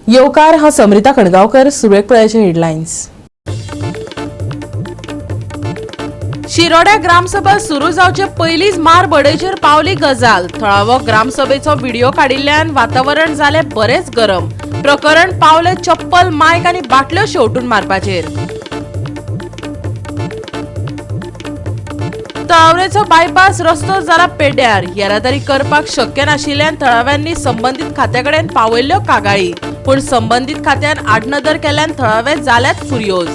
येवकार. हांव समरिता खणगांवकर. सुरवेक पळयाचे हेडलायन्स. शिरोड्या ग्रामसभा सुरू जावचे पयलींच मार बडयचेर पावली गजाल. थळावो ग्रामसभेचो व्हिडिओ काडिल्ल्यान वातावरण जालें बरेंच गरम. प्रकरण पावले चप्पल, मायक आनी बाटल्यो शेवटून मारपाचेर. तळावरेचो बायपास रस्तो जाला पेड्यार. येरादारी करपाक शक्य नाशिल्ल्यान थळाव्यांनी संबंदीत खात्याकडेन पावयल्ल्यो कागाळी, पूण संबंदीत खात्यान आडनदर केल्ल्यान थळावे जाल्यात फुर्योज.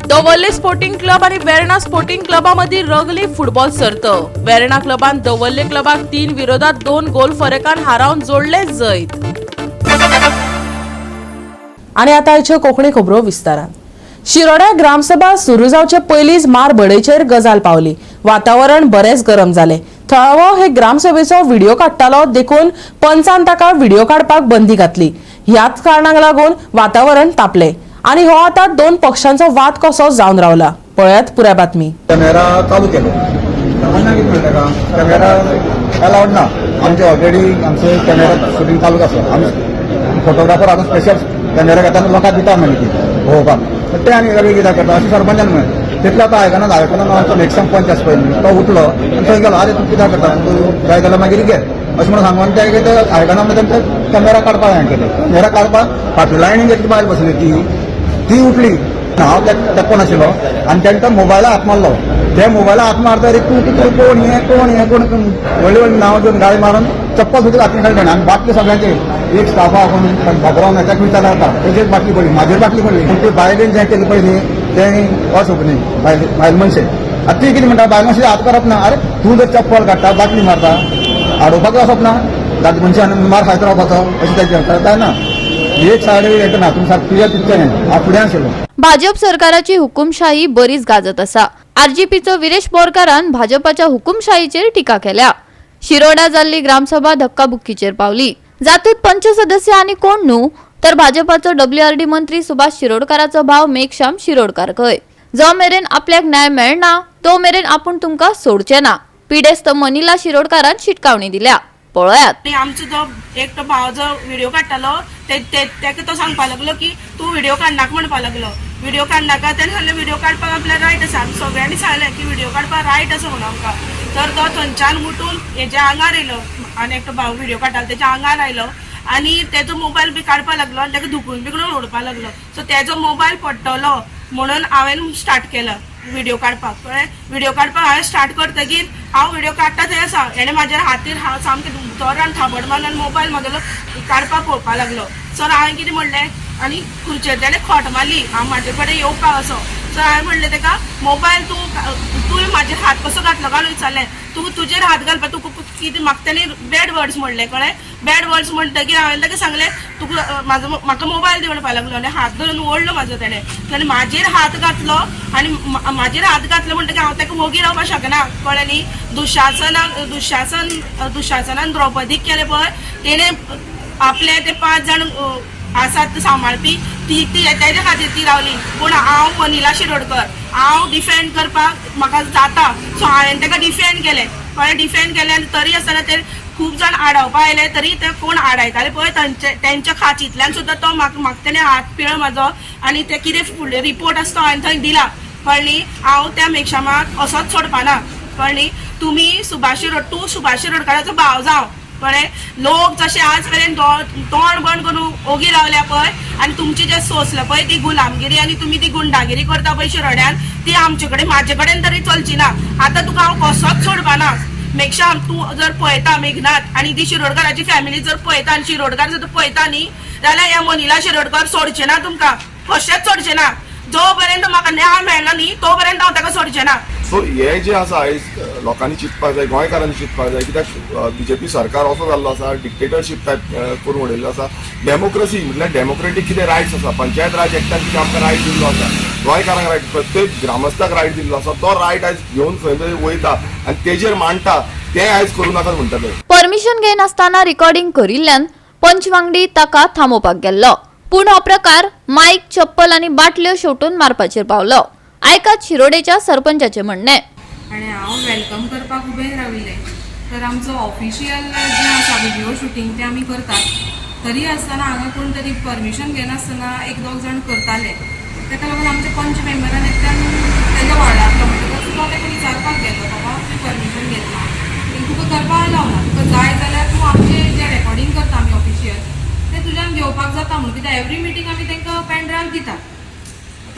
दवर्ले स्पोर्टिंग क्लब आणि वेर्णा स्पोर्टिंग क्लबा मदीं रगली फुटबॉल सर्त. वेर्णा क्लबान दवर्ले क्लबाक 3 विरोधात 2 गोल फरकान हारावन जोडले जैत. आणि आता आयच्यो कोंकणी खबरो विस्तारान. शिरोड्या ग्रामसभा सुरू जावचे पयलींच मार बडयचेर गजाल पावली. वातावरण बरेंच गरम जालें. थळावो हे ग्रामसभेचो व्हिडिओ काडटालो, देखून पंचान ताका व्हिडिओ काडपाक बंदी घातली. ह्याच कारणाक लागून वातावरण तापलें आणि हो आता दोन पक्षांचो वाद कसो जावन रावला. पळयात पुराय बातमी. कॅमेरा चालू केलो. सरपंचान कितें म्हणलें ताका, कॅमेरा अलावड ना, आमचे ऑलरेडी आमचे कॅमेरा शुटींग चालूच आसा, आमी फोटोग्राफर आतां स्पेशल कॅमेरा घेता आनी लोकांक दिता मागीर ती पळोवपाक, तर ते आनी वेगळी कित्याक करता अशें सरपंचान म्हणलें. तितलें आतां आयकना. आयकना, आमचो नेक्स्ट पंच आसा पळय न्ही, तो उठलो आनी थंय गेलो. आरे, तूं कित्याक करता, तूं जाय जाल्यार मागीर घे अशें म्हणून सांगून ते कितें आयकना म्हणून तेंचे कॅमेरा काडपाक हें केलें. कॅमेरा काडपाक फाटल्या लायनीन एकली बायल बसली, ती ती उठली. हांव तेंको नाशिल्लो आनी तेणें तो मोबायला हात मारलो. त्या मोबायला हात मारता, तूं तूं कोण, हे कोण, हे कोण, व्हडली व्हडली नांवां घेवन गाळी मारून चप्पल सुद्दां हातीन काडली आनी बाटली सगळ्यांचे, एक स्टाफा कोण बाबराव ताका विचारला जाता, तेजेर बाटली पडली, म्हाजेर बाटली पडली. पूण ती बायलेन जें केलें पळय न्ही, तें अशोभनीय. बायल बायल मनशे आतां ती कितें म्हणटा, बायल मनशे हात करप ना. अरे, तूं जर चप्पल काडटा, बाटली मारता, आडोवपाक वचप ना. दादले मनशान मार खायत रावपाचो अशें तेजें जायना. एक सायड येता तुमी सारकें क्लियर पिक्चर हें. हांव फुडें आशिल्लो. भाजप सरकाराची हुकुमशाही बरीच गाजत आसा. आरजीपीचो विरेश बोरकारान भाजपाच्या हुकुमशाहीचेर टिका केल्या. शिरोडा जाल्ली ग्रामसभा धक्काबुक्कीचेर पावली, जातूत पंच सदस्य आनी कोण न्हू तर भाजपाचो डब्ल्यूआरडी मंत्री सुभाष शिरोडकाराचो भाव मेघश्याम शिरोडकार खंय. जो मेरेन आपल्याक न्याय मेळना तो मेरेन आपूण तुमकां सोडचे ना, पिडेस्त मनिला शिरोडकारान शिटकावणी दिल्या. पळयात. आनी आमचो जो एकटो भाव जो व्हिडिओ काडटालो, ते तेका तो सांगपा लागलो की तूं व्हिडिओ काडनाका म्हणपा लागलो. व्हिडिओ काडनाका. तेणें सांगलें, व्हिडिओ काडपाक आपल्याक रायट आसा. आमी सगळ्यांनी सांगलें की व्हिडिओ काडपाक रायट आसा म्हणून आमकां. तर तो थंयच्यान उठून हेज्या आंगार येयलो आनी एकटो भाव व्हिडिओ काडटालो तेच्या आंगार आयलो आनी तेजो मोबायल बी काडपाक लागलो आनी ताका धुकून बिकून उडोवपाक लागलो. सो तेजो मोबायल पडटलो म्हणून हांवें स्टार्ट केलो व्हिडिओ काडपाक. कळ्ळें? व्हिडिओ काडपाक हांवें स्टार्ट करतकीर हांव व्हिडिओ काडटा थंय आसा, हेणें म्हाज्या हातीर हांव सामकें जोरान थापट मारून आनी मोबायल म्हागेलो काडपाक पळोवपाक लागलो. सर, हांवें कितें म्हणलें, आनी खुर्चेर तेणें खोट मारली हांव म्हाजे कडेन येवपाक असो. सो हांवें म्हणलें ताका, मोबायल तूं तुवें म्हाजेर हात कसो घातलो काय विचारलें. तूं तुजेर हात घालपाक तुका कितें? म्हाका तेणी बॅड वर्ड्स म्हणले. कळ्ळें? बॅड वर्ड्स म्हणटकीर हांवें ताका सांगलें, तुका म्हाजो म्हाका मोबायल दी म्हणपाक लागलो आनी हात धरून ओडलो म्हाजो तेणें. तेणें म्हाजेर हात घातलो आनी म्हाजेर हात घातलो म्हणटकीर हांव ताका वोगी रावपाक शकना. कळ्ळें न्ही? दुशासनान द्रौपदीक केलें पळय, तेणें आपले ते पांच जाण आसात ते सांबाळपी, ती ती तेज्या खातीर ती रावली. पूण हांव मनिला शिरोडकर, हांव डिफेंड करपाक म्हाका जाता. सो हांवें ताका डिफेंड केलें. कळ्ळें? डिफेंड केलें आनी तरी आसतना ते खूब जाण आडावपा आयले, तरी ते कोण आडायताले पळय, तांचे तेंच्या खाचींतल्यान सुद्दां तो म्हाका म्हाका तेणें हात पिळ्ळो म्हाजो आनी ते कितें फुडले रिपोर्ट आसा तो हांवें थंय दिला. कळ्ळें न्ही? हांव त्या मेघशामाक असोच सोडपाना. कळ्ळें न्ही? तुमी सुभाष शिरोड, तूं सुभाष शिरोडकाराचो भाव जावं. कळ्ळें? लोक जशे आज मेरेन तोंड बंद करून ओगी रावल्या पळय आनी तुमची जे सोंसले पळय ती गुलामगिरी आनी तुमी ती गुंडागिरी करता पळय शिरोड्यान, ती आमचे कडेन, म्हाजे कडेन तरी चलची ना. आतां तुका हांव कसोच सोडपाना. मेघशाम, तूं जर पळयता, मेघनाथ आनी ती शिरोडकाराची फॅमिली जर पळयता आनी शिरोडकार जर पळयता न्ही, जाल्यार ह्या मनिला शिरोडकर सोडचे ना तुमकां, कशेंच सोडचे ना. जो पर्यंत म्हाका न्याय मेळना न्ही, तो पर्यंत हांव ताका सोडचें ना. सो हे जे आसा, आयज लोकांनी चिंतपाक जाय, गोंयकारांनी चिंतपाक जाय. कित्याक बीजेपी सरकार असो जाल्लो आसा, डिक्टेटरशीप टायप करून उडयल्लो आसा. डेमोक्रेसी म्हटल्यार डेमोक्रेटीक कितें रायट्स आसा, पंचायत राज एक्टान कितें आमकां रायट दिल्लो आसा, गोंयकारांक रायट, प्रत्येक ग्रामस्थाक रायट दिल्लो आसा, तो रायट आयज घेवन खंय तरी वयता आनी तेजेर मांडटा, तें आयज करूं नाकात म्हणटा ते. परमिशन घेनासतना रिकॉर्डिंग करिल्ल्यान पंच वांगडी ताका थांबोवपाक गेल्लो, पूण हो प्रकार मायक, चप्पल आनी बाटल्यो शेवटून मारपाचेर पावलो. आयकात शिरोडेच्या सरपंचाचें म्हणणें. आनी हांव welcome करपाक उबें राविल्लें. तर आमचो ऑफिशियल जें आसा व्हिडियो शुटींग तें आमी करतात. तरी आसतना हांगा कोण तरी परमिशन घेनासतना एक दोग जाण करताले. ताका लागून आमच्या पंच मेंबरान एकट्यान तेज्या वॉर्डांतलो म्हणटकच तो ताका विचारपाक गेलो, बाबा तुवें परमिशन घेतला, तुका करपाक अलाव ना, तुका जाय जाल्यार तूं आमचें जें रेकॉर्डिंग करता आमी ऑफिशियल तें तुज्यान घेवपाक जाता म्हणून, कित्याक एवरी मिटींग आमी तांकां पेन ड्रायव्ह दितात,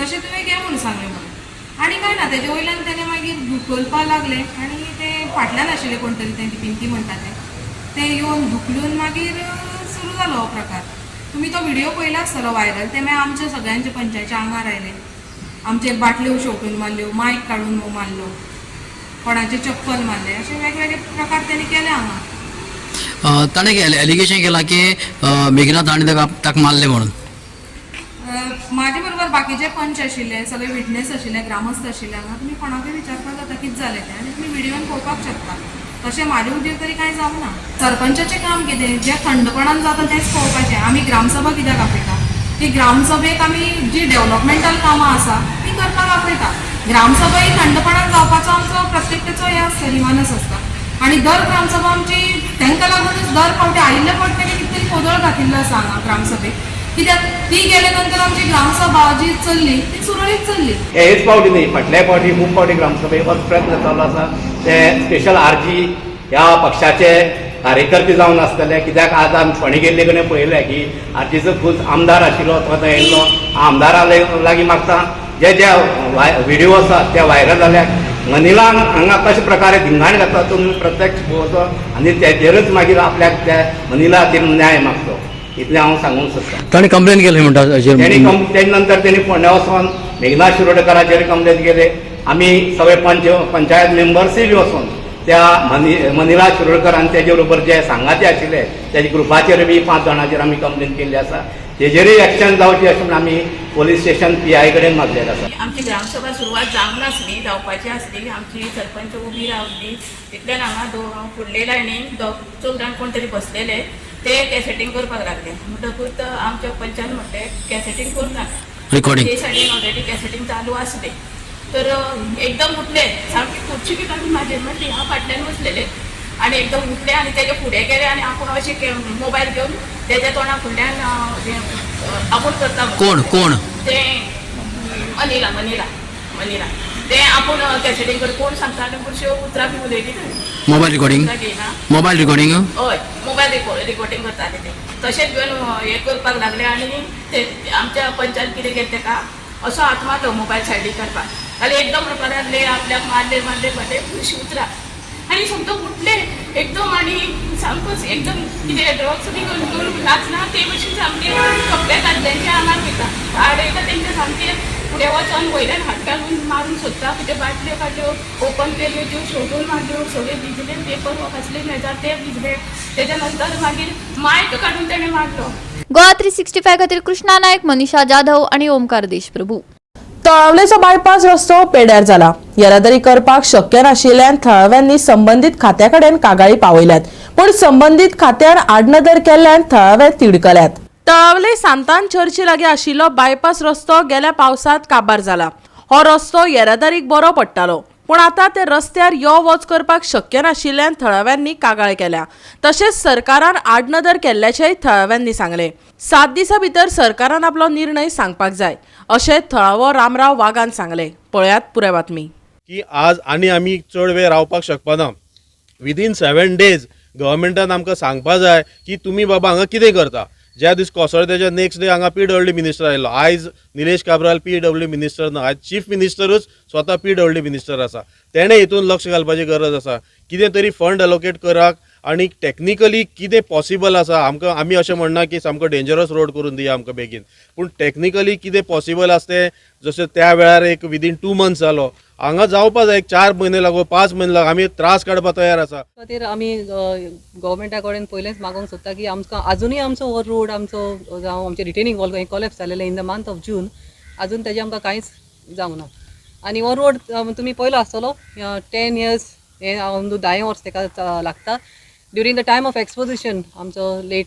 तशें तुवें घे म्हणून सांगलें म्हणून. आनी कांय ना, तेजे वयल्यान तेणें मागीर धुकलपाक लागले आनी ते फाटल्यान आशिल्ले कोण तरी ते पिंकी म्हणटा ते ते येवन धुकलून मागीर सुरू जालो हो प्रकार. तुमी तो व्हिडियो पळयला आसतलो व्हायरल. ते मागीर आमच्या सगळ्यांच्या पंचायतच्या आंगार आयले, आमचेर बाटल्यो शेंवटून मारल्यो, मायक काडून मारलो, कोणाचें चप्पल मारलें, अशे वेगवेगळे प्रकार तेणी केले हांगा. ताणें एलिगेशन केलां की मेघनाथ हाणें ताका मारलें म्हणून. म्हाजे बरोबर बाकीचे पंच आशिल्ले, सगळे विटनेस आशिल्ले, ग्रामस्थ आशिल्ले हांगा. तुमी कोणाकूय विचारपाक जाता कितें जालें तें आनी तुमी व्हिडियोन पळोवपाक शकता. तशें म्हाजे हुजीर तरी कांय जावंक ना. सरपंचाचें काम कितें, जें थंडपणान जाता तेंच पळोवपाचें. आमी ग्रामसभा कित्याक आपयता की ग्रामसभेक आमी जी डेव्हलपमेंटल कामां आसा ती करपाक आपयता. ग्रामसभा ही थंडपणान जावपाचो आमचो प्रत्येकाचो हें आसता, रिमानस आसता. आनी दर ग्रामसभा आमची तांकां लागूनच दर फावटी आयिल्ले फावट ताणें कितें तरी कोदळ घातिल्लो आसा हांगा ग्रामसभेक, कित्याक ती गेले नंतर आमची ग्रामसभा जी चल्ली ती सुरळीत चल्ली. हेच फावटी न्ही, फाटल्या फावटी खूब फावटी ग्रामसभेक असो प्रयत्न चालू आसा. ते स्पेशल आरजी ह्या पक्षाचे कार्यकर्ते जावन आसतले, कित्याक आज आमी फोंडें गेल्ले कडेन पळयलें की आरजीचो खूब आमदार आशिल्लो तो आतां येयल्लो आमदारा लागीं मागता जे जे व्हिडियो आसा ते व्हायरल जाल्यात. मनिला हांगा कशे प्रकारे धिंगाण घातला तुमी प्रत्यक्ष पळोवचो आनी तेजेरूच मागीर आपल्याक त्या मनिला खातीर न्याय मागचो, इतलें हांव सांगूंक सोदतां. ताणें कंप्लेन केली म्हणटा हाजेर. तेणी नंतर तेणी फोंड्या वचोन मेघना शिरोडकराचेर कंप्लेन केले. आमी सगळे पंचायत मेंबर्सूय बी वचोन त्या मनिला शिरोडकर आनी तेजे बरोबर जे सांगाते आशिल्ले तेजे ग्रुपाचेर बी 5 जाणांचेर आमी कंप्लेन केल्ली आसा. तेजेरूय एक्शन जावची अशें म्हूण आमी पोलीस स्टेशन PI कडेन मागलेलें आसा. आमची ग्रामसभा सुरवात जावंक नासली, जावपाची आसली. आमची सरपंच उबी रावली तितल्यान हांगा फुडले लायनीन दोग चौग जाण कोण तरी बसलेले, ते कॅसेटींग करपाक लागले. म्हणटकूच आमच्या पंचान म्हटलें कॅसेटींग करूं नाका, रिकॉर्डिंग ते सायडीन ऑलरेडी कॅसेटींग चालू आसले. तर एकदम उठले, सामकी खुर्ची बी काडून म्हाजेर म्हटली, हांव फाटल्यान बसलेले आनी एकदम उठले आनी तेजे फुडें गेले आनी आपूण अशें मोबायल घेवन तेज्या तोंडा फुडल्यान आपूण करता. कोण कोण ते मनिला मनिला मनिला ते आपूण कॅसेटींग कर कोण सांगता आनी खुबश्यो उतरां बी उलयली. मोबायल रिकॉर्डिंग घेयना मोबायल रिकॉर्डिंग हय, मोबायल रिकॉर्डिंग करताले ते. तशेंच घेवन हें करपाक लागले आनी ते आमच्या पंचायत कितें केलें तेका असो हात मारलो मोबायल सायडीक काडपाक, जाल्यार एकदम म्हणपाक लागले आपल्याक मारले मारले मारले खुशी उतरां आनी समतो उठले एकदम आनी सामकोच एकदम कितें ड्रग्स बी करून नाचना ते भशेन सामके कपडे दादल्यांच्या आंगार वयता, आडयता तेंच्या सामके फुडें वचोन वयल्यान हात घालून मारून सोदता. कितें बाटल्यो काडल्यो ओपन केल्यो त्यो शेवटून मारल्यो, सगळे भिजले, पेपर कसले मेळटा ते भिजले. तेच्या नंतर मागीर मायक काडून तेणें मारलो. गोवा 365 खातीर कृष्णा नायक, मनीषा जाधव आणि ओमकार देशप्रभू. तळावलेचो बायपास रस्तो पेड्यार जाला. येरादारी करपाक शक्य नाशिल्ल्यान थळाव्यांनी संबंदीत खात्या कडेन कागाळी पावयल्यात, पूण संबंदीत खात्यान आडनदर केल्ल्यान थळावे तिडकल्यात. तळावले सांतान चर्ची लागीं आशिल्लो बायपास रस्तो गेल्या पावसांत काबार जाला. हो रस्तो येरादारीक बरो पडटालो, पूण आतां ते रस्त्यार यो वच करपाक शक्य नाशिल्ल्यान थळाव्यांनी कागाळ केल्या. तशेंच सरकारान आडनदर केल्ल्याचेंय थळाव्यांनी सांगलें. 7 दिसां भितर सरकारान आपलो निर्णय सांगपाक जाय अशें थळावो रामराव वाघान सांगलें. पळयात पुराय बातमी. की आज आनी आमी चड वेळ रावपाक शकपाना. विदीन 7 डेज गव्हर्मेंटान आमकां सांगपा जाय की तुमी बाबा हांगा कितें करता. ज्या दीस कोसळ्ळा तेच्या नेक्स्ट डे हांगा PWD minister आयलो. आयज निलेश काब्राल PWD minister ना, आयज चीफ मिनिस्टरूच स्वता PWD minister आसा. तेणें हितून लक्ष घालपाची गरज आसा. कितें तरी फंड एलोकेट कराक आनी टॅक्निकली कितें पॉसिबल आसा आमकां. आमी अशें म्हणना की सामको डेंजरस रोड करून दिया आमकां बेगीन, पूण टॅक्निकली कितें पॉसिबल आसा तें जशें त्या वेळार एक विदीन 2 मंथ्स जालो हांगा जावपा जाय. 4 म्हयने लागू, 5 म्हयने लागू, आमी त्रास काडपा तयार आसा. खातीर आमी गव्हर्मेंटा कडेन पयलेंच मागोवंक सोदता की आमकां आजुनूय आमचो हो रोड आमचो जावं आमचे रिटेनिंग वॉल कॉलेप्स जालेलें in the month of June, आजून तेजें आमकां कांयच जावंक ना. आनी हो रोड तुमी पळयलो आसतलो 10 इयर्स हें अंदू 10 वर्स तेका लागता. During the time of exposition आमचो लेट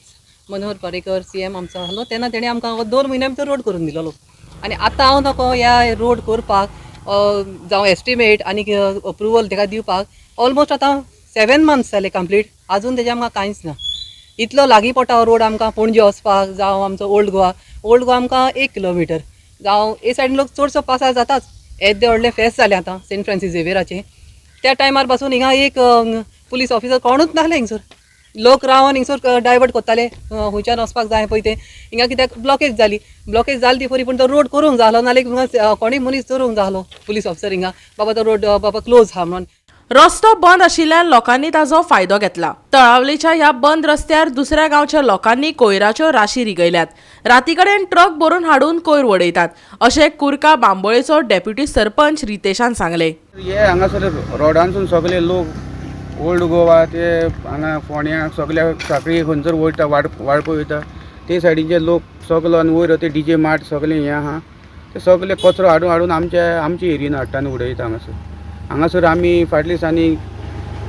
मनोहर पर्रीकर CM आमचो आहलो तेन्ना तेणें आमकां हो 2 म्हयन्या भितर रोड करून दिलोलो. आनी आतां हांव नको ह्या रोड करपाक जावं एस्टिमेट आनी अप्रुवल तेका दिवपाक ऑलमोस्ट आतां 7 मंथ्स जाले कंप्लीट, आजून तेजें आमकां कांयच ना. इतलो लागीं पडटा हो रोड आमकां पणजे वचपाक, जावं आमचो ओल्ड गोवा, ओल्ड गोवा आमकां 1 किलोमिटर, जावं हे सायडीन लोक चडसो पासार जाताच. येद्दें व्हडलें फेस्त जालें आतां सेंट फ्रांसीस झेवियराचें, त्या टायमार पासून हिंगा एक पुलीस ऑफिसर कोणूच नासले हिंगसर. लोक रावन हिंगसर डायवर्ट करताले खंयच्यान वचपाक जाय पळय तें. हिंगा कित्याक ब्लॉकेज जाली, ब्लॉकेज जाली ती बरी, पूण तो रोड करूंक जालो नाल्यार कोणूय मनीस चोरूंक जालो पुलीस ऑफिसर हिंगा, बाबा तो रोड बाबा क्लोज आहा म्हणून. रस्तो बंद आशिल्ल्यान लोकांनी ताजो फायदो घेतला. तळावलीच्या ह्या बंद रस्त्यार दुसऱ्या गांवच्या लोकांनी कोयराच्यो राशी रिगयल्यात. राती कडेन ट्रक भरून हाडून कोयर वडयतात अशें कुर्का बांबोळेचो डेप्युटी सरपंच रितेशान सांगले. हे हांगासर रोडानसून सगळे लोक ओल्ड गोवा ते हांगा फोंड्या सगळ्या साखळी खंयसर वयता वाळपय वयता ते सायडीचे लोक सगलो आनी वयर ते डीजे मार्ट सगळे हे आहा ते सगळे कचरो हाडून हाडून आमच्या एरियेन हाडटा आनी उडयता. हांगासर हांगासर आमी फाटल्या दिसांनी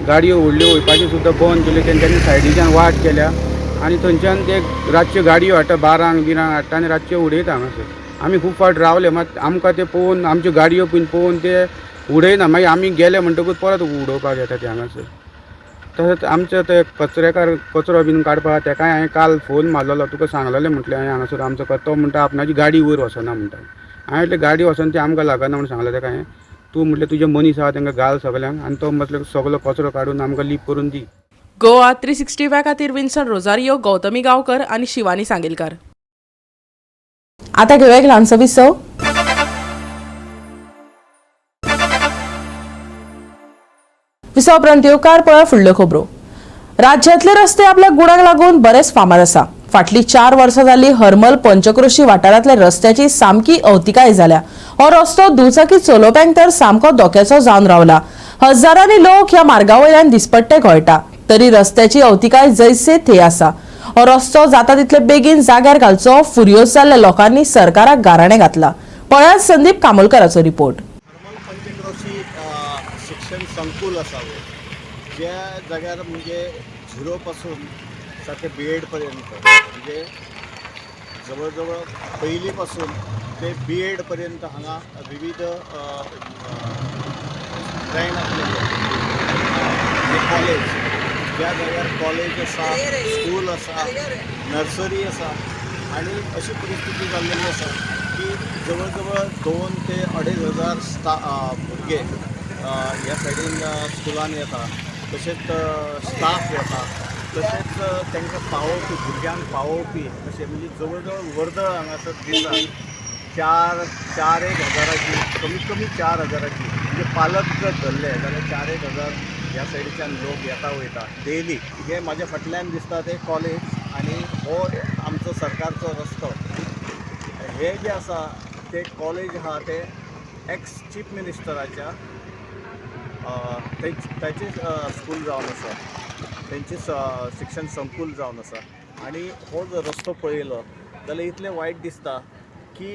गाडयो व्हडल्यो वयपाच्यो सुद्दां बंद केल्यो, तेंच्यांनी सायडीच्यान वाट केल्या आनी थंयच्यान ते रातच्यो गाडयो हाडटा, 12 बिरांक हाडटा आनी रातच्यो उडयता. हांगासर आमी खूब फावट रावले, मात आमकां ते पळोवन आमच्यो गाडयो बीन पळोवन ते उडयना, मागीर आमी गेले म्हणटकूच परत उडोवपाक येता ते हांगासर. तशेंच आमचे ते कचरेकार कचरो बीन काडपाक तेकाय हांवें काल फोन मारलेलो, तुका सांगलेलें म्हटलें हांवें हांगासर आमचो, तो म्हणटा आपणाची गाडी वयर वचना म्हणटा. हांवें म्हटलें गाडी वचना ती आमकां लागना म्हूण सांगलें तेका हांवें, तूं म्हटलें तुजे मनीस आहा तांकां घाल सगल्यांक आनी तो म्हटलें सगलो कचरो काडून आमकां लीप करून दी. गोवा 365 खातीर विन्सन रोजारियो, गौतमी गांवकर आनी शिवानी सांगेलकार. आता घेऊया एक ल्हानसो विसव. विसव उपरांत येवकार पळय फुडल्यो खबरो. राज्यांतले रस्ते आपल्या गुणाक लागून बरेच फामाद आसा. फाटली 4 वर्सां जाली हरमल पंचक्रोशी वाठारांतल्या रस्त्याची सामकी अवतिकाय जाल्या. हो रस्तो दुचाकी चलोवप्यांक तर सामको धोक्याचो जावन रावला. हजारांनी लोक ह्या मार्गा वयल्यान दिसपट्टे घोळटा, तरी रस्त्याची अवतिकाय जैसे थे आसा. हो रस्तो जाता तितले बेगीन जाग्यार घालचो फुर्योज जाल्ल्या लोकांनी सरकाराक गाराणें घातला. पळयात संदीप कामोलकराचो रिपोर्ट. हरमल पंचक्रोशी शिक्षण संकुल आसा ज्या जाग्यार म्हणजे 0 पासून सारखे बी एड पर्यंत, म्हणजे जवळ जवळ पयली पासून ते बी एड पर्यंत हांगा विविध ट्रेन आसलेले कॉलेज, ज्या जाग्यार कॉलेज आसा, स्कूल आसा, नर्सरी आसा आनी अशी परिस्थिती जाल्लेली आसा की जवळ जवळ 2 ते 2,500 भुरगे ह्या सायडीन स्कुलान येता, तशेंच स्टाफ येता, तशेंच तांकां पावोवपी, भुरग्यांक पावोवपी अशें म्हणजे जवळ जवळ वर्दळ हांगासर दिसाक 4-1 हजाराची, कमीत कमी 4,000ची, म्हणजे पालक जर धरले जाल्यार 4-1 हजार ह्या सायडीच्यान लोक येता वयता डेली. हे म्हाज्या फाटल्यान दिसता ते कॉलेज आनी हो आमचो सरकारचो रस्तो. हे जे आसा ते कॉलेज आहा ते एक्स चीफ मिनिस्टराच्या ताचें स्कूल जावन आसा, तेंचें शिक्षण संकूल जावन आसा. आनी हो जर रस्तो पळयलो जाल्यार इतलें वायट दिसता की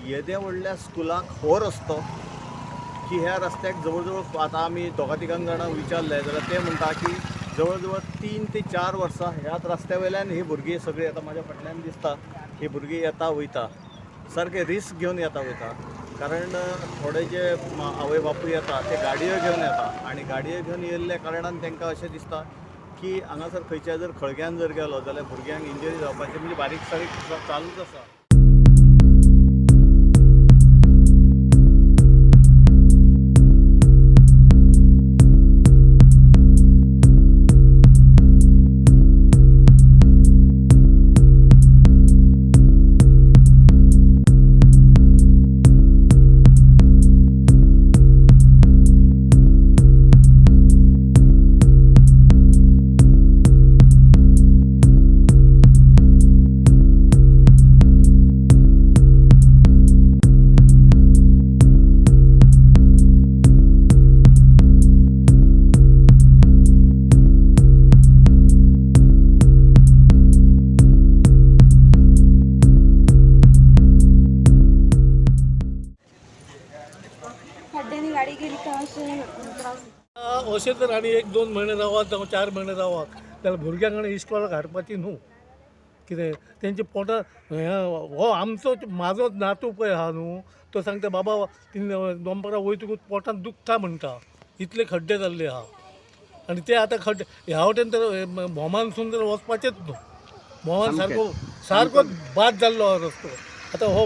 येद्या व्हडल्या स्कुलाक हो रस्तो की ह्या रस्त्याक जवळ जवळ आतां आमी 2-3 जाणांक विचारलें जाल्यार ते म्हणटा की जवळ जवळ 3 ते 4 वर्सां ह्याच रस्त्या वयल्यान ही भुरगीं सगळीं आतां म्हाज्या फाटल्यान दिसता ही भुरगीं येता वयता, सारके रिस्क घेवन येता वयता, कारण थोडे जे आवय बापूय येता ते गाडयो घेवन येता आनी गाडयो घेवन येयल्ल्या कारणान तांकां अशें दिसता की हांगासर खंयच्या जर खळग्यान जर गेलो जाल्यार भुरग्यांक इंजरी जावपाची, म्हणजे बारीक सारीक चालूच आसा. अशें तर आनी 1-2 म्हयने रावात जावं 4 म्हयने रावात जाल्यार भुरग्यांक आनी इस्कॉलाक हाडपाची न्हू, कितें तेंच्या पोटार हो आमचो म्हाजो नातू पळय आहा न्हू, तो सांगता बाबा दनपारां वयतकूच पोटान दुखता म्हणटा, इतले खड्डे जाल्ले आहा. आनी ते आतां खड्डे ह्या वटेन तर भोमानसून तर वचपाचेच न्हू. भोमान सारको सारको बाद जाल्लो आहा रस्तो. आतां हो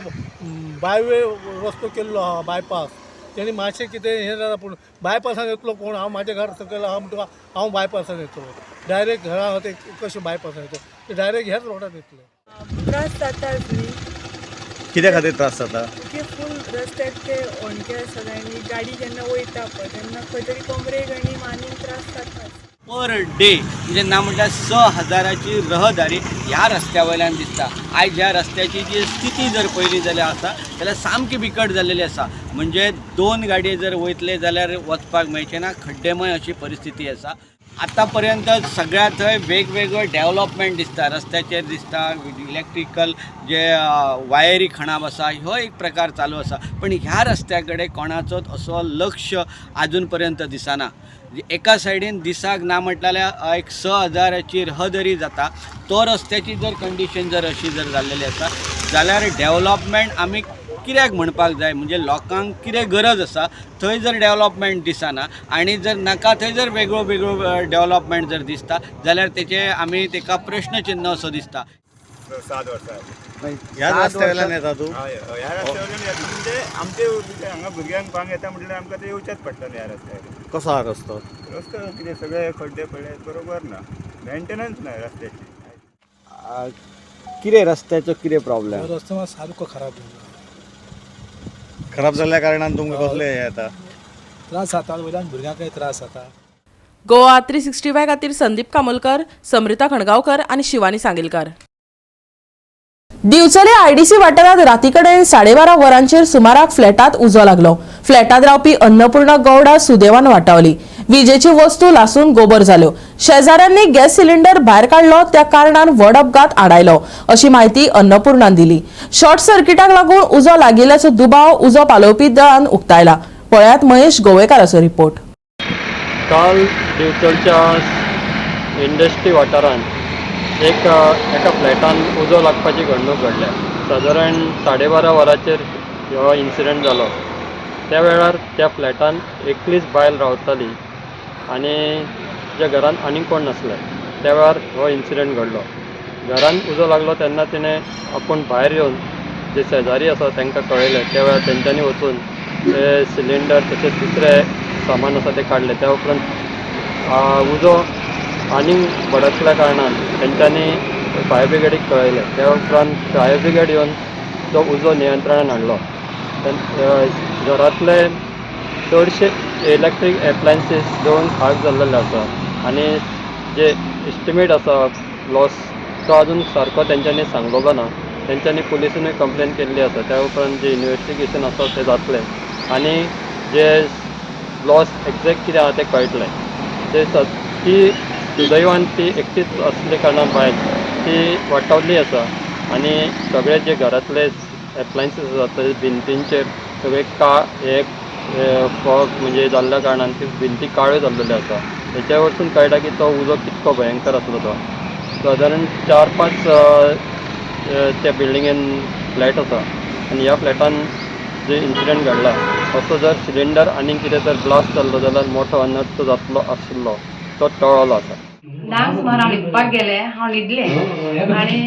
बायवे रस्तो केल्लो आहा बायपास, तेणी मातशें कितें हें जाता, पूण बायपासान येतलो कोण? हांव म्हाज्या घर सकयल आहा म्हणटकच हांव बायपासान येतलो, डायरेक्ट घरा आहा ते कशें बायपासान येतलो? ते डायरेक्ट ह्याच रोडान येतले. त्रास जाताच न्ही. कित्या खातीर त्रास जाता? की फूल रस्त्याक ते होणके आसता आनी गाडी जेन्ना वयता पळय तेन्ना खंय तरी कमरेक आनी मानेक त्रास जाताच. पर डे म्हणजे ना म्हटल्यार 6,000ची रहदारी ह्या रस्त्या वयल्यान दिसता. आयज ह्या रस्त्याची जी स्थिती जर पळयली जाल्यार आसा जाल्यार सामकी बिकट जाल्लेली आसा. म्हणजे 2 गाडये जर वयतले जाल्यार वचपाक मेळचें ना, खड्डेमय अशी परिस्थिती आसा. आतां पर्यंत सगळ्या थंय वेगवेगळे डेवलपमेंट दिसता, रस्त्याचेर दिसता, इलेक्ट्रिकल जे वायरी खणाप आसा, ह्यो एक प्रकार चालू आसा, पण ह्या रस्त्या कडेन कोणाचोच असो लक्ष आजून पर्यंत दिसना. एका सायडीन दिसाक ना म्हटल्यार एक 6,000ची रहदारी जाता, तो रस्त्याची जर कंडिशन जर अशी जर जाल्लेली आसा जाल्यार डेवलपमेंट आमी कित्याक म्हणपाक जाय? म्हणजे लोकांक कितें गरज आसा थंय जर डेवलपमेंट दिसना आनी जर नाका थंय जर वेगळो वेगळो डेवलपमेंट जर दिसता जाल्यार तेचे आमी तेका प्रश्नचिन्ह असो दिसता. 7 वर्सां ह्या रस्त्या वयल्यान येता तूं? हय, ह्या रस्त्या वयल्यान येता. म्हणजे आमचे हांगा भुरग्यांक पांग येता म्हटल्यार आमकां ते येवचेच पडटा न्ही ह्या रस्त्यार. कसो हा रस्तो? रस्तो कितें सगळे खड्डे पडले, बरोबर ना, मेंटेनन्स ना रस्त्याची. कितें रस्त्याचो कितें प्रॉब्लेम? रस्तो मात सारको खराब जालो. खराब जाल्ल्या कारणान तुमकां कसले हे येता? त्रास जाता, वयल्यान भुरग्यांकय त्रास जाता. गोवा 365 खातीर संदीप कामोलकर, समृता खणगांवकर आनी शिवानी सांगेलकार. दिवचले आयडीसी वाठारांत राती कडेन 12:30 वरांचेर सुमाराक फ्लॅटात उजो लागलो. फ्लॅटात रावपी अन्नपूर्णा गौडा सुदैवान वाटावली. विजेची वस्तू लासून गोबर जाल्यो. शेजाऱ्यांनी गॅस सिलिंडर भायर काडलो, त्या कारणान व्हड अपघात आडायलो अशी माहिती अन्नपूर्णान दिली. शॉर्ट सर्किटाक लागून उजो लागिल्ल्याचो दुबाव उजो पालोवपी दळान उक्तायला. पळयात महेश गोवेकाराचो रिपोर्ट. काल दिवचलच्या इंडस्ट्री वाठारांत एका फ्लॅटान उजो लागपाची घडणूक घडल्या. सादारण 12:30 वरांचेर हो इन्सिडंट जालो. त्या वेळार त्या फ्लॅटान एकलीच बायल रावताली आनी ज्या घरान आनीक कोण नासले. त्या वेळार हो इन्सिडंट घडलो. घरान उजो लागलो तेन्ना तिणें आपूण भायर येवन जे शेजारी आसा तांकां कळयलें. त्या वेळार तेंच्यांनी वचून ते सिलिंडर तशेंच दुसरे सामान आसा तें काडलें. त्या उपरांत उजो आनीक भडकल्या कारणान तेंच्यांनी फायर ब्रिगेडीक कळयलें. त्या उपरांत फायर ब्रिगेड येवन तो उजो नियंत्रणान हाडलो. घरांतले चडशे इलेक्ट्रीक एप्लायन्सीस जळून खाक जाल्लेले आसा आनी जे एस्टिमेट आसा लॉस तो अजून सारको तेंच्यांनी सांगलेलो ना. तेंच्यांनी पुलिसानूय कंप्लेन केल्ली आसा. त्या उपरांत जे इन्वेस्टिगेशन आसा तें जातलें आनी जे लॉस एग्जॅक्ट कितें आहा तें कळटलें. ते ती सुदैवान ती एकटीच आसले कारणान बायल ती वाटावल्ली आसा आनी सगळे जे घरांतले एप्लायन्सीस आसा तशेंच भिंतींचेर सगळे हे फॉग म्हणजे जाल्ल्या कारणान ती भिंती काळ्यो जाल्लेल्यो आसा. हेच्या वरसून कळटा की तो उजो कितको भयंकर आसलो. तो सादारण 4-5 त्या बिल्डिंगेन फ्लॅट आसा आनी ह्या फ्लॅटान जे इन्सिडंट घडला असो जर सिलिंडर आनी कितें जर ब्लास्ट जाल्लो जाल्यार मोठो अनर्थ जातलो आशिल्लो तो टळ्ळो आसा. 10 सुमार हांव न्हिदपाक गेलें, हांव न्हिदलें आनी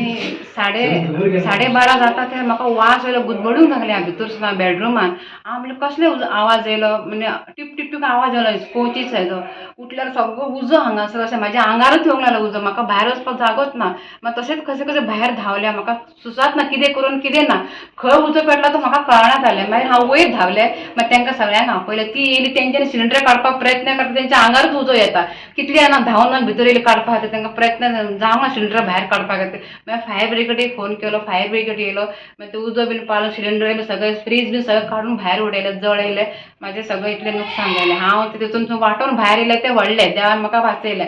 12:30 जाता ते म्हाका वास येयलो, गुदमडूंक लागलें हांव भितर सुद्दां बेडरुमान. हांव म्हणलें कसले आवाज येयलो, म्हणजे टिप टिप टिप आवाज येयलो कोचीस हेजो. उठल्यार सगळो उजो हांगासर अशें म्हाज्या आंगारूच येवंक लागलो उजो. म्हाका भायर वचपाक जागोच ना. मागीर तशेंच कशें कशें भायर धांवलें. म्हाका सुसात ना कितें करून कितें ना, खंय उजो पेटला तो म्हाका कळना जालें. मागीर हांव वयर धांवलें, मागीर तांकां सगळ्यांक आपयलें. ती येयली, तेंच्यांनी सिलिंडर काडपाक प्रयत्न करता, तेंच्या आंगारूच उजो येता. कितली जाणां धांवन भितर येयली काडपा खातीर, तांकां प्रयत्न जावंक ना सिलिंडर भायर काडपा खातीर. मागीर फायर ब्रिगेडीक फोन केलो, फायर ब्रिगेड येयलो. मागीर ते उजो बीन पालो, सिलिंडर बी सगळें फ्रीज बी सगळें काडून भायर उडयलें, जळयलें. म्हाजें सगळें इतलें नुकसान जालें. हांव तितून वाटोवन भायर येयलें, तें व्हडलें देवान म्हाका वाचयलें.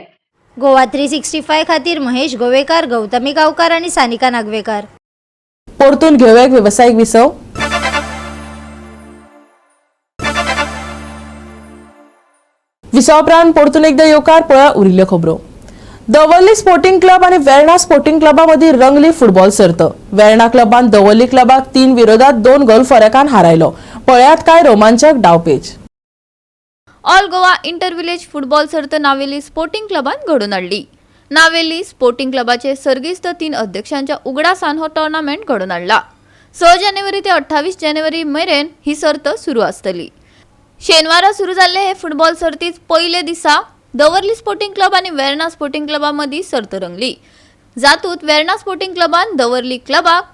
गोवा 365 खातीर महेश गोवेकार, गौतमी गांवकार आनी सानिका नागवेकार. परतून घेवया एक वेवसायीक विसव. विसवा उपरांत परतून एकदा येवकार. पळया उरिल्ल्यो खबरो. दवर्ली स्पोर्टिंग क्लब आनी वेर्णा स्पोर्टिंग क्लबा मदीं रंगली फुटबॉल सर्त. वेर्णा क्लबान दवर्ली क्लबाक 3-2 गोल फरकान हारायलो. पळयात काय रोमांचक डावपेच. All Goa inter village football सर्त नावेली स्पोर्टिंग क्लबान घडोवन हाडली. नावेली स्पोर्टिंग क्लबाचे सर्गेस्त 3 अध्यक्षांच्या उगडासान हो टोर्नामेंट घडोवन हाडला. 6 जानेवारी ते 28 जानेवारी मेरेन ही सर्त सुरू आसतली. शेनवारा सुरू जाल्ले हे फुटबॉल सर्तीत पयले दिसा दवर्ली स्पोर्टिंग क्लब आनी वेर्णा स्पोर्टिंग क्लबा मदीं सर्त रंगली. जातूंत वेर्णा स्पोर्टिंग क्लबान दवर्ली क्लबाक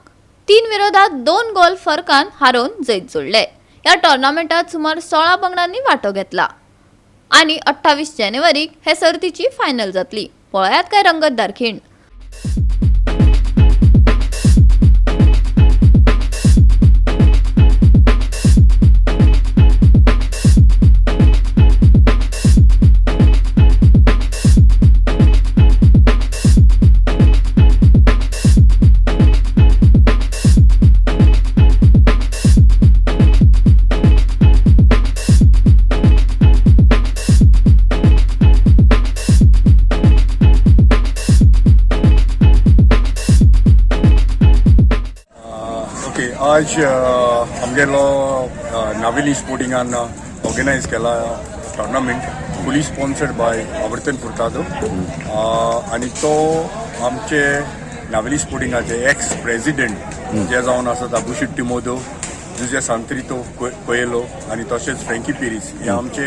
3-2 गोल फरकान हारोवन जैत जोडले. ह्या टोर्नामेंटात सुमार 16 पंगडांनी वांटो घेतला आनी 28 जानेवारीक हे सर्तीची फायनल जातली. पळयात काय रंगतदार खीण. आज आमगेलो नावेली स्पोर्टिंगान ऑर्गनायज केला tournament fully sponsored by Avartan Furtado आनी तो आमचे नावेली स्पोर्टिंगाचे एक्स प्रेजिडेंट जे जावन आसात अबुशीट टिमोदो, जुजे सांत्रितो कोयलो आनी तशेंच फ्रँकी पिरीस हे आमचे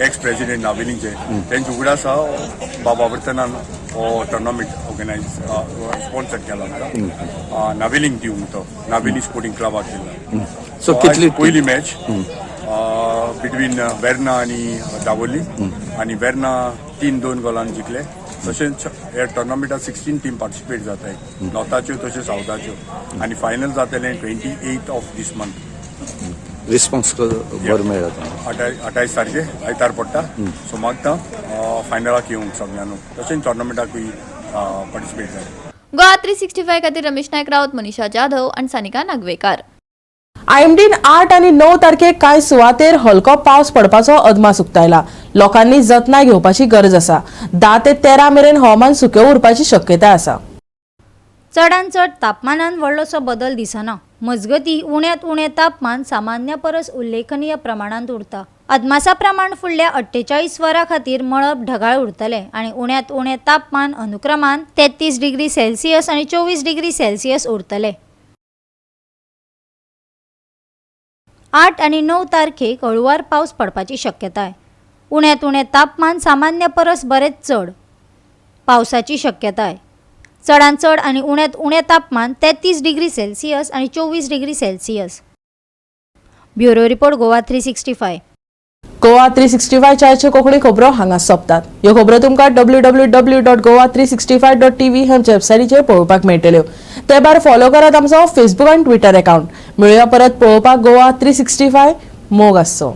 एक्स प्रेजिडेंट नावेलीचे. तेंचे उगडास बाब आवर्तनान हो टोर्नामेंट ऑर्गनायज स्पॉन्सर केला आमकां नावेलींक दिवंक, तो नावेली स्पोर्टिंग क्लबाक दिला. सो कितली पयली मॅच बिटवीन वेर्ना आनी दावोली आनी वेर्ना 3-2 गोलान जिखले. तशेंच ह्या टोर्नामेंटात 16 टीम पार्टिसिपेट जाताय, नॉर्थाच्यो तशें सावथाच्यो, आनी फायनल जातलें 28 ऑफ these month. Response बरो मेळ्ळा? 28 तारखे आयतार पडटा. सो मागता फायनलाक येवंक सगळ्यांनो, तशेंच टोर्नामेंटाकूय पार्टिसिपेट जाय. गोवा 365 खातीर रमेश नायक राऊत, मनीषा जाधव आनी सानिका नागवेकार. आयएमडीन 8 आनी 9 तारखेक कांय सुवातेर हलको पावस पडपाचो अदमास उक्तायला. लोकांनी जतनाय घेवपाची गरज आसा. 10 ते 13 मेरेन हवामान सुकें उरपाची शक्यताय आसा. चडांत चड तापमानान व्हडलोसो बदल दिसना. मजगती उण्यांत उणें तापमान सामान्य परस उल्लेखनीय प्रमाणांत उरता. अदमासा प्रमाण फुडल्या 48 वरां खातीर मळब ढगाळ उरतलें आनी उण्यांत उणें तापमान अनुक्रमान 33 डिग्री सेल्सियस आनी 24 डिग्री सेल्सियस उरतलें. 8 आनी 9 तारखेक हळुवार पावस पडपाची शक्यताय. उण्यांत उणें तापमान सामान्य परस बरेंच चड पावसाची शक्यताय. चडांत चड आनी उण्यांत उणें तापमान 33 डिग्री सेल्सियस आनी 24 degree Celsius. Bureau report, Goa 365. Goa 365 च्याच्यो Konkani खबरो हांगा सोंपतात. ह्यो खबरो तुमकां www.goa365.tv ह्या वेबसायटीचेर पळोवपाक मेळटल्यो. ते भायर फॉलो करात आमचो फेसबूक आनी ट्विटर अकाउंट. मेळुया परत पळोवपाक गोवा 365. मोग आसचो.